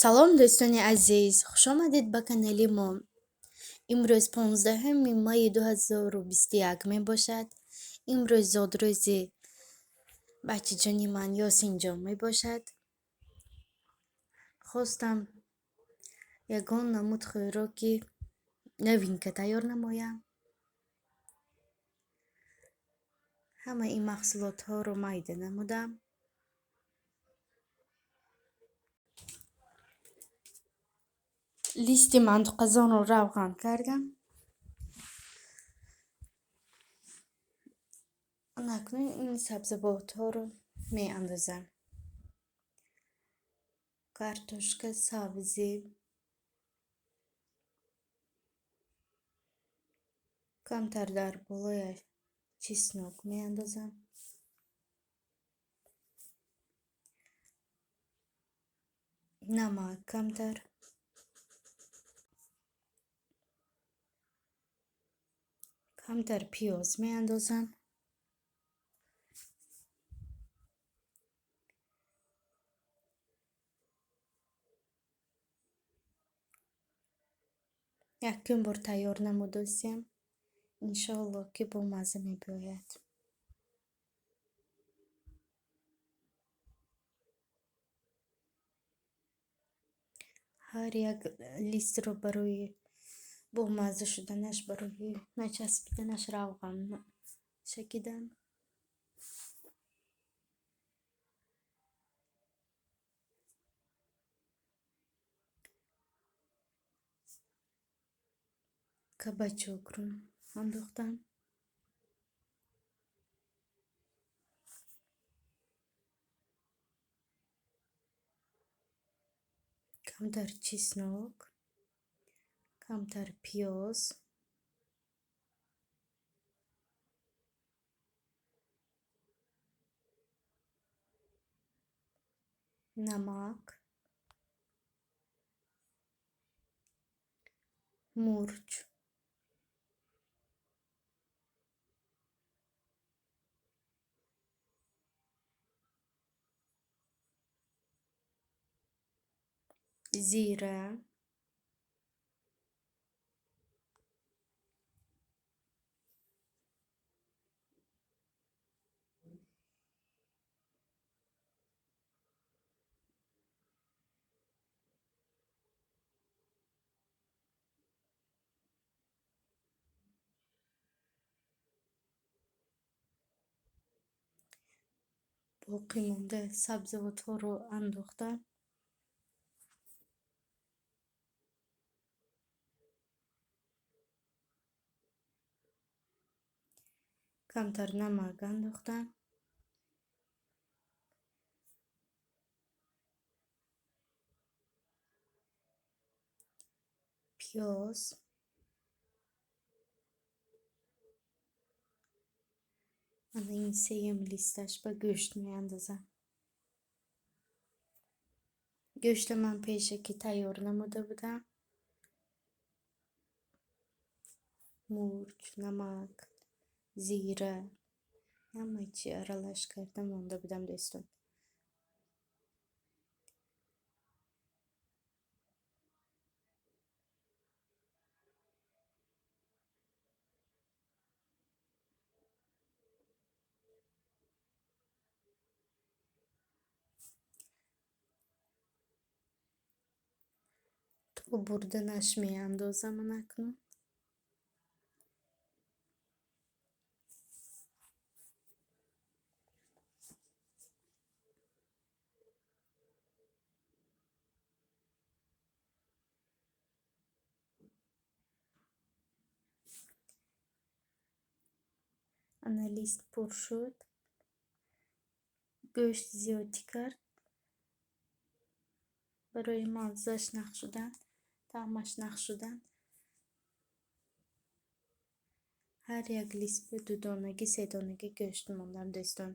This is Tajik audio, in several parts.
Салом, дӯстони азиз, хушомадед ба канали мо. Имрӯз 15 майи 2021 мебошад. Имрӯз зодрӯзи бачаҷони ман Ёсинҷон мебошад. Хостам ягон намуд хӯроки новинка тайёр намоям. Ҳама ин маҳсулотҳоро майда намудам. Листи мантуқазонро равған кардам. Акнун ин сабзавотҳоро меандозам. Картошка, сабзӣ, камтар дар болояш чеснок меандозам. Намак камтар. Камтар пиёз меандозам. Якум бор тайёр намудосем. Иншоалло, ки бомазза мебиёяд. Ҳар як листро барои бомазза шуданаш, барои начаспиданаш равған шакидам. Кабачокро андохтам. Камтар чеснок, камтар пиёз, намак, мурч, зира, боқӣ монда сабзавотҳоро андохтам. Камтар намак андохтам. Пиёз, ана ин сеюм листаш ба гӯшт меандозам. Гӯшта ман пешакӣ тайёр намуда будам. Мурч, намак, зира, ҳама чи аралаш карда монда будам, дӯстон. То бурданаш меандозам акнун. Ана лист пур шуд. Гӯшт зиёдтӣ кард. Барои маззаш нақ шудан, таъмаш нақ шудан. Ҳар як лист ба дудонагӣ, седонагӣ гӯшт мондам, дӯстон.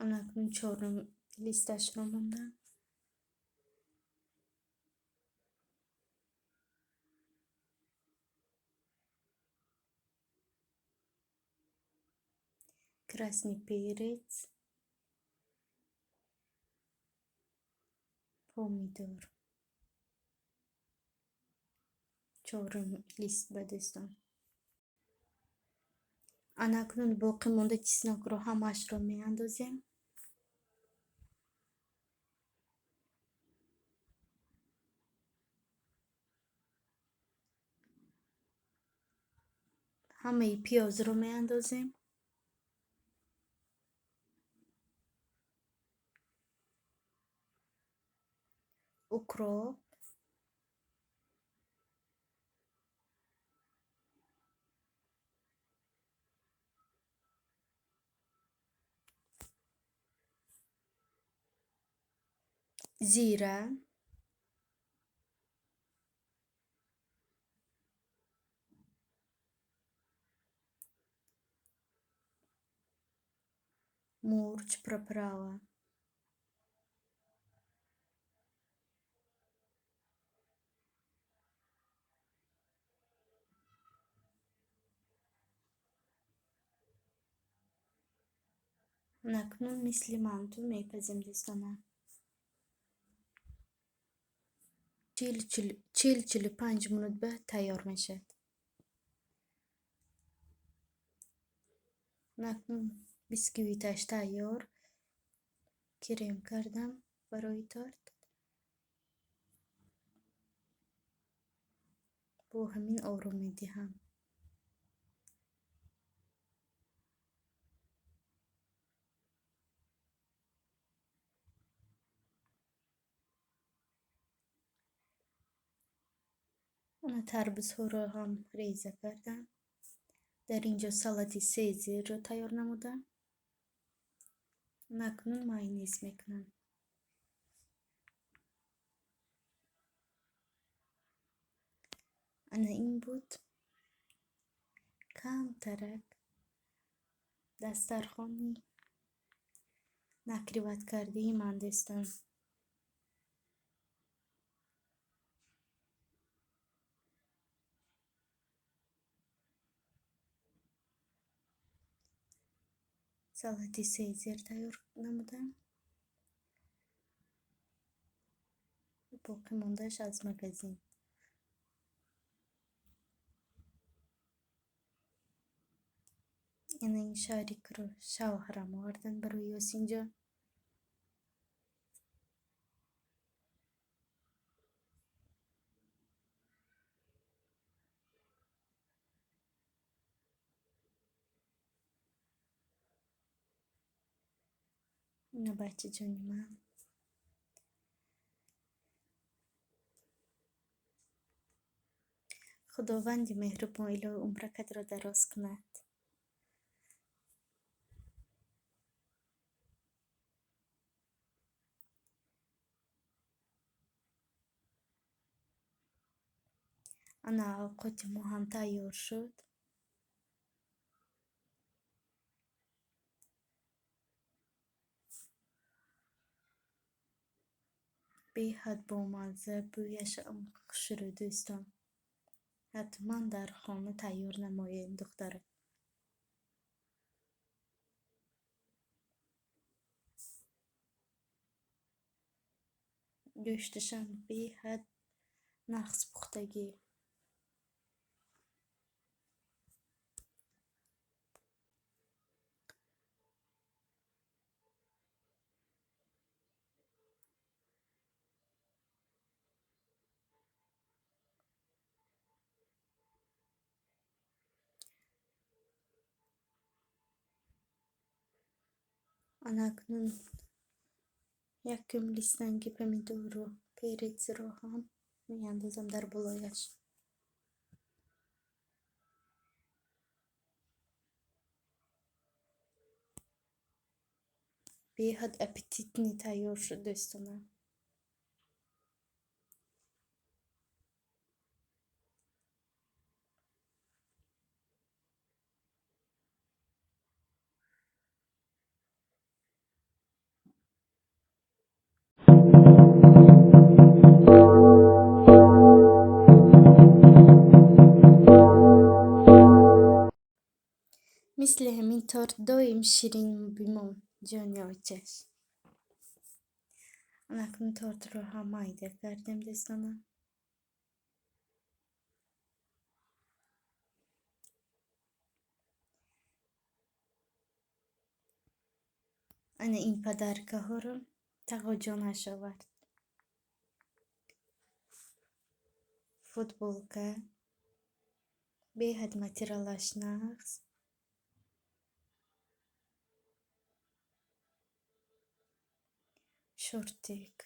Анакнун чорум листашро мондам. Красный перец, помидор. Чорум лист ба дӯстон. Анакнун боқӣ монда чеснокро ҳамаашро меандозем. Ҳамаи пиёзро меандозем. Укроп, зира, мурч, приправа. Акнун мисли манту мепазем, дӯстона. 40-45 минут ба тайёр мешавад. Акнун бисквиташ тайёр. Крем кардам барои торт. Бо ҳамин ором медиҳам. Ана тарбузҳоро ҳам реза кардам. Дар ин ҷо салати сезирро тайёр намудам. Акнун майонез мекунам. Ана ин буд камтарак дастархони накриват кардаи ман, дӯстон. Салати сезир тайёр намудам. Боқӣ мондааш аз магазин. Ана ин шарикро шавҳарам овардан барои Ёсинҷон. Ина бачаҷони ман. Худованди меҳрубон илоҳи умракатро дароз кунад. Ана овқоти мо ҳам тайёр шуд. Беҳад бомазза, бӯяшам хушрӯ, дӯстон. Ҳатман дар хона тайёр намоед, духтара. Гӯшташам беҳад нағз пухтагӣ. Ана акнун якум листанги помидору перецро ҳам меандозам дар болояш. Беҳад аппетитный тайёр шуд, дӯстона. Мисли ҳамин торт доим ширин бимон, ҷони очаш. Акнун тортро ҳам майда кардем, дӯстонам. Ана ин подаркаҳоро тағоҷонаш овард. Футболка, беҳад материалаш нағз. Шортик.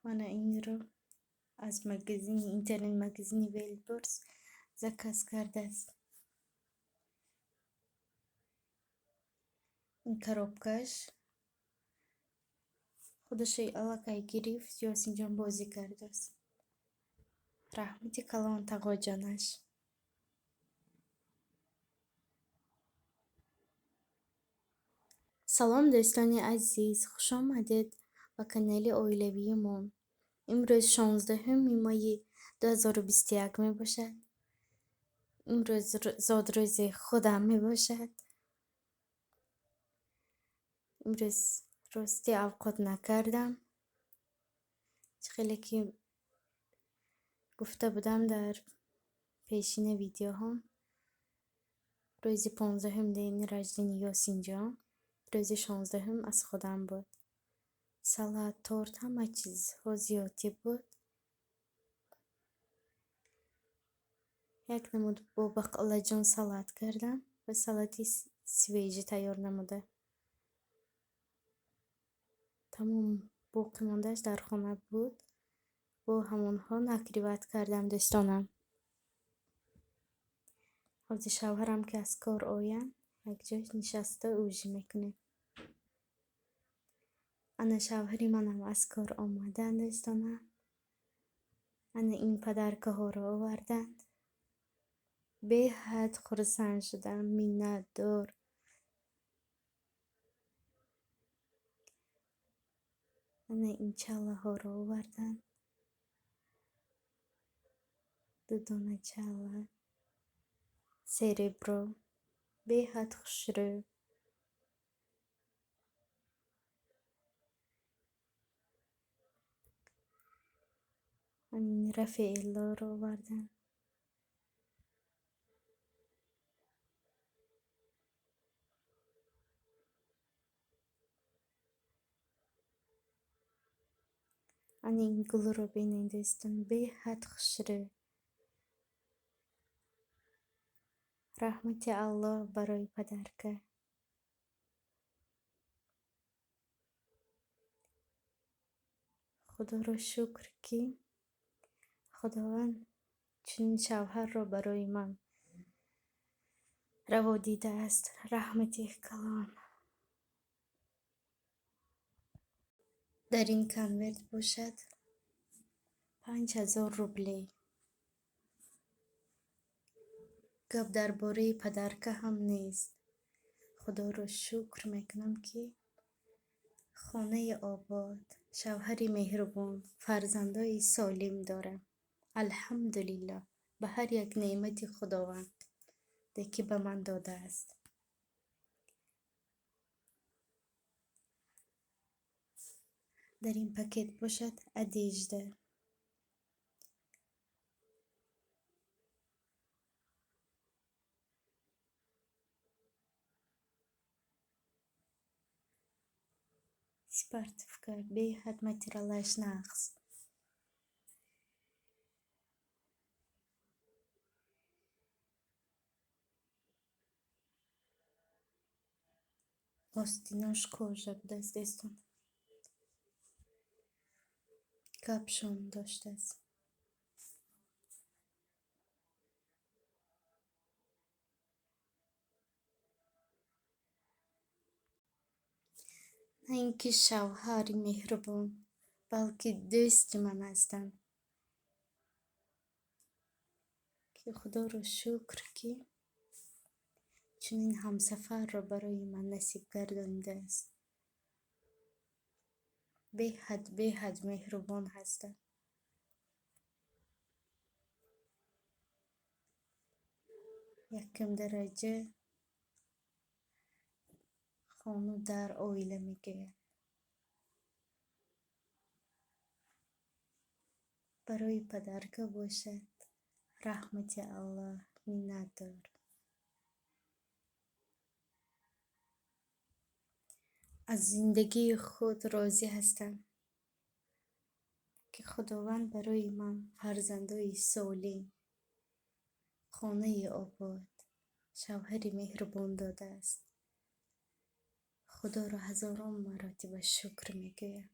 Мана инро аз магазини интернет-магазини Wildberries заказ кардааст. Ин коробкаш худаши аллакай гирифт, Ёсинҷон бозӣ кардааст. Раҳмати калон тағоҷонаш. Салом, дӯстони азиз, хушомадед ба канали оилавии мо. Имрӯз 16 майи 2021 мебошад. Имрӯз зодрӯзи худам мебошад. Имрӯз рости авқот накардам. Чӣ хеле ки гуфта будам дар пешина видеоҳом, рӯзи 15-ум день рождения Ёсинҷон, рӯзи 16-ум аз худам буд. Салат, торт, ҳама чизҳо зиёдтӣ буд. Як намуд бо бақлаҷон салат кардам ва салати свежий тайёр намуда. Тамом боқимондааш дар хона буд. Бо ҳамонҳо накриват кардам, дӯстонам. Ҳозир шавҳарам ки аз кор оянд, якҷой нишаста ужин мекунем. Ана шавҳари манам аз кор омаданд, дӯстонам. Ана ин подаркаҳоро оварданд. Беҳад хурсанд шудам, миннатдор. Ана ин чаллаҳоро оварданд. Ду дона чалла. Серебро. Беҳад хушрӯ. Ин Рафаэллоро оварданд. Ана ин гулро бинед, дӯстон, беҳад хушрӯ. Раҳмати Аллоҳ барои подарка. Худоро шукр, ки Худованд чунин шавҳарро барои ман раво дидааст. Раҳмати калон. Дар ин конверт бошад 5000 рублей. Гап дар бораи подарка ҳам нест. Худоро шукр мекунам, ки хонаи обод, шавҳари меҳрубон, фарзандои солим дорам. Алҳамдулиллоҳ ба ҳар як неъмати Худованд, ки ба ман додааст. Дар ин пакет бошад одежда. Спортивка, беҳад материалаш нағз. Остинош кожа будааст, дӯстон. Капшон доштааст. На ин ки шавҳари меҳрубон, балки дӯсти ман ҳастанд. Ки Худоро шукр, ки чунин ҳамсафарро барои ман насиб гардонидааст. Беҳад, беҳад меҳрубон ҳастанд. Якум дараҷа хону дар оила мегӯяд. Барои падарка бошад, раҳмати Аллоҳ, миннатдор. Аз зиндагии худ розӣ ҳастам, ки Худованд барои ман фарзандои солим, хонаи обод, шавҳари меҳрубон додааст. Худоро ҳазорон маротиба шукр мегӯям.